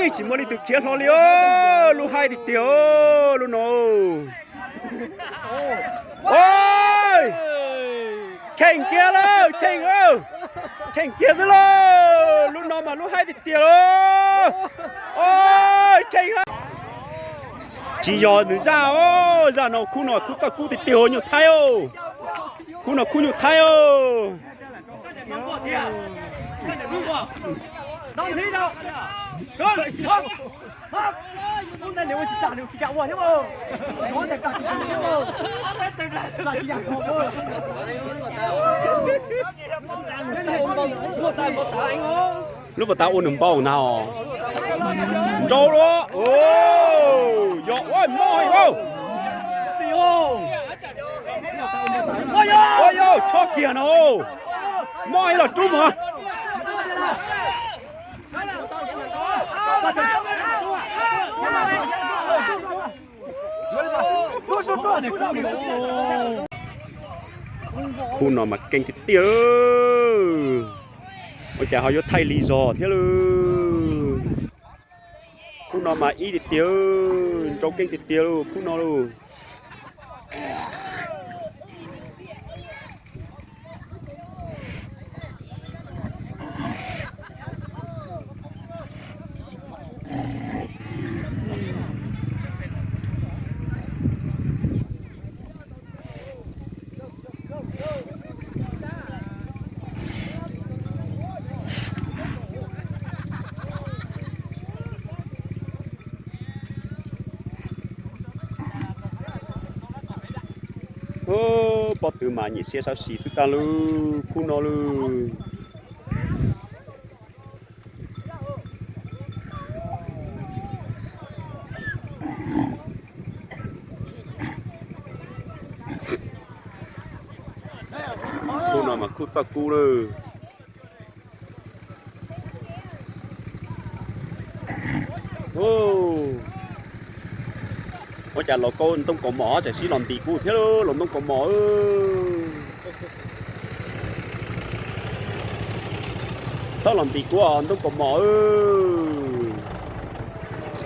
Tsis muaj leej twg khiav hlo li, lub haib tiag tiag lub no. Cheem kiag lawm, cheem lawm, cheem kiag xwb lauj. Lub no mas lub haib tiag tiag lauj. Cheem lawm. Tsis yog nws zaj, zaj no khub no khub txoj kub tiag tiag nyuj thaib. Khub no khub nyuj thaib. Lub pas tas ua nws npau na. Nrau lawm. Yog, mob ib, yog chob kiag no. Mob ib los rub mog. Khub no mas keej tiag tiag. Ua cas ho yuav thaij lig zog thiab lauj. Khub no mas ib tiag tiag, nrau keej tiag tiag lauj khub no lauj. Pob tw mas nyuam siab sab xis twb tag lub khub no lawm. Khub no mas khub txoj kub lawm. Ua cas los kaub ntoo kaus mom tseem sib los ntis kuv thiab los ntoo kaus mom. Txhob los ntis kuv ntoo kaus mom.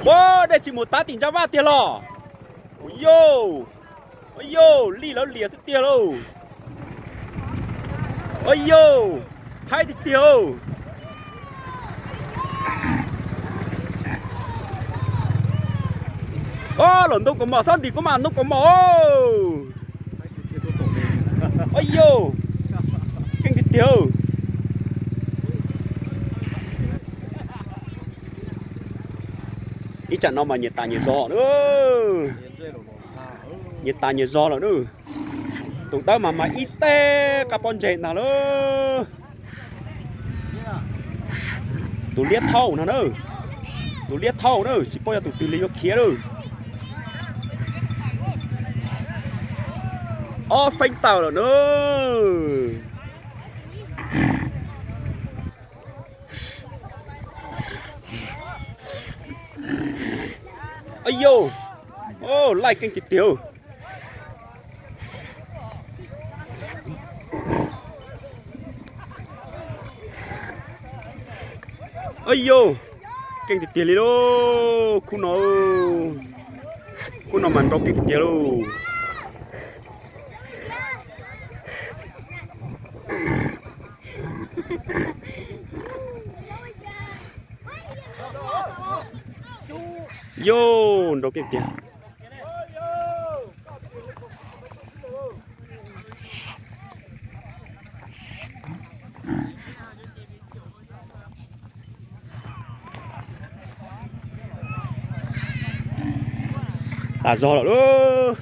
Ua dej tsis mus tav tim ntsa vaj tiag los. Yog, yog lij lawv lias xwb tiag lauj. Yog, haib tiag tiag. Los ntoo kaus mom, txhob ntim kuv mas ntoo kaus mom. Yog, keej tiag tiag. Ib tsam no mas nyias tas nyias zog na. Nyias tas nyias zog lawm na. Tus dawb mas mas ib teg qab pob ntseg ntag lauj. Tus liab thauj no na. Tus liab thauj na, tsis paub yog tus twg li yuav khiav lawm. Ob feeb tawm lawm na. Yog, laij keej tiag tiag. Yog, keej tiag tiag li lauj khub no. Khub no mas nrau keej tiag tiag lauj. Yog, nrau keej tiag. Tas zog lawm lauj.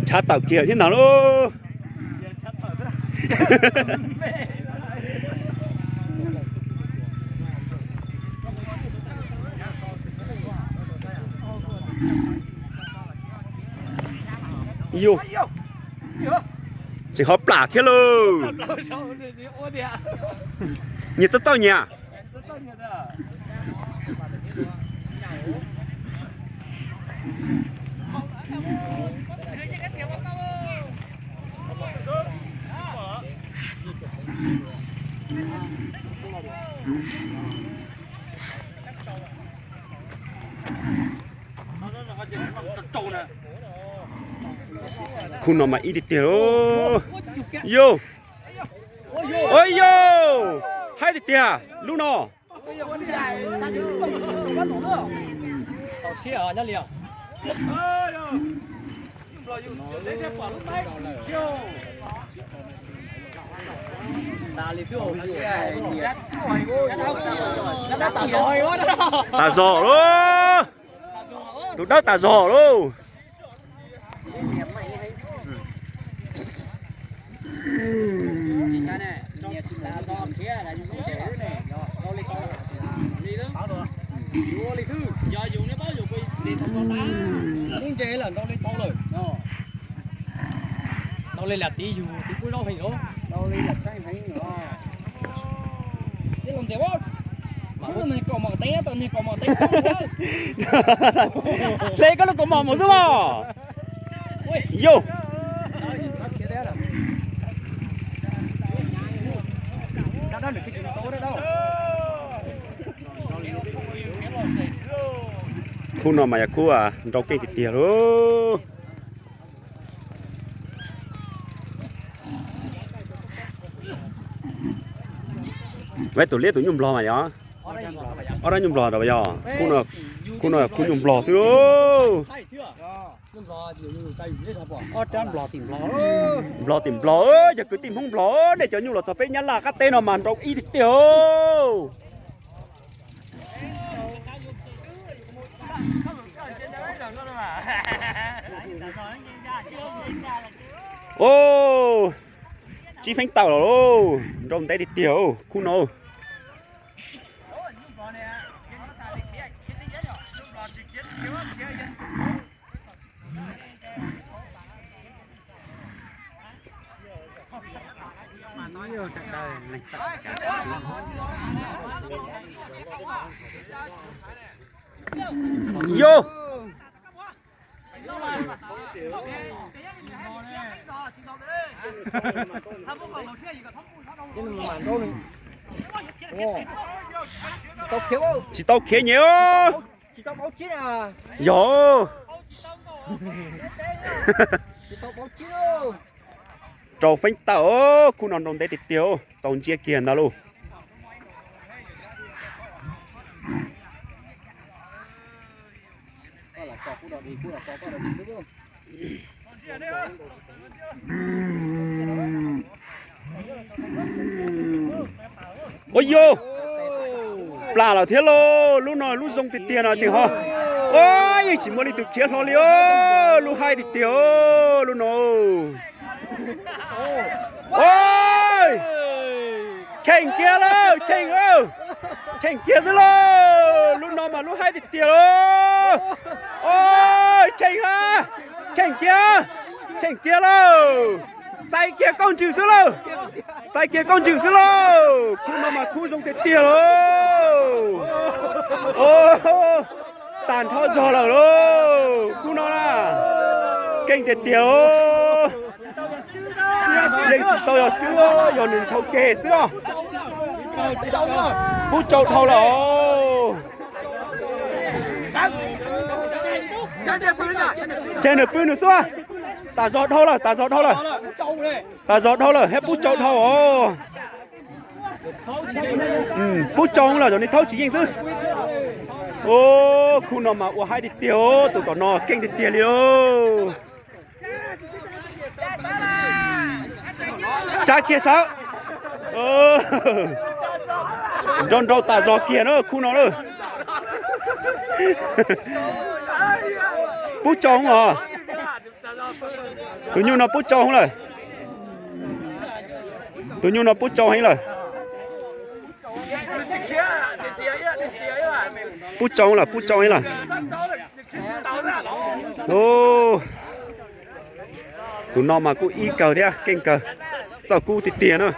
Ntshav tawm kiag thiab ntag lauj. Yog, tseem ho plam thiab lauj. Nyias txawj txawj nyias. Khub no mas ib tiag tiag lauj. Yog, ua yog, haib tiag tiag lub no. Tas zog lauj. Tus dawb tas zog lauj. Hle koj lub kaus mom mus xwb mas. Yog. Khub no mas yog khub nrau keej tiag tiag lauj. Tus liab tus nyuj nplog mas yog. Ob rab nyuj nplog ntawd yog. Khub no, khub nyuj nplog xwb. Nplog tim nplog, yog kwv tij Hmoob nplog, nej cov nyuj los txog peb Nyab Laj qab teb no mas nrau ib tiag tiag. Tsib feeb tawm los, nrau ntev tiag tiag khub no. Yog. Tsis tau khiav nyem. Yog. Rau feeb tawm, khub no nrau ntev tiag tiag, txaus ntsia kiag ntag lauj. Ua yog, plam lawm thiab lauj, lub no lub zoo tiag tiag no tseem ho. Ua, yeej tsis muaj leej twg khiav hlo li os, lub haib tiag tiag lub no. Kheej kiag lawm, kheej lawm, kheej kiag xwb lauj, lub no mas lub haib tiag tiag lauj. Kheej lawm, kheej kiag, kheej kiag lawm. Txais kiag kauj ntsws xwb lauj, txais kiag kauj ntsws xwb lauj. Khub no mas khub zoo tiag tiag lauj. Tag nrho zog lawm lauj, khub no na. Keej tiag tiag lauj. Yeej tsis tau yog swb, yog nws ntshaus ceg xwb os. Pub tsau dhau lawm os. Tseg nws pw nws xwb. Tas zog dhau lawm, tas zog dhau lawm. Tas zog dhau lawm thiab pub tsau dhau os. Pub tsau lawm, zaum no thaub tsis yeej xwb. Khub no mas ua haib tiag tiag, tus tom no keej tiag tiag li lauj. Tsa kiag sawv. Nrau nrau tas zog kiag na khub no lawm. Pub tsau os. Tus nyuj no pub tsau heev lawm. Tus nyuj no pub tsau heev lawm. Pub tsau lawm, pub tsau heev lawm. Tus no mas kuj ib kawg thiab, keej kawg, txawj kub tiag tiag na.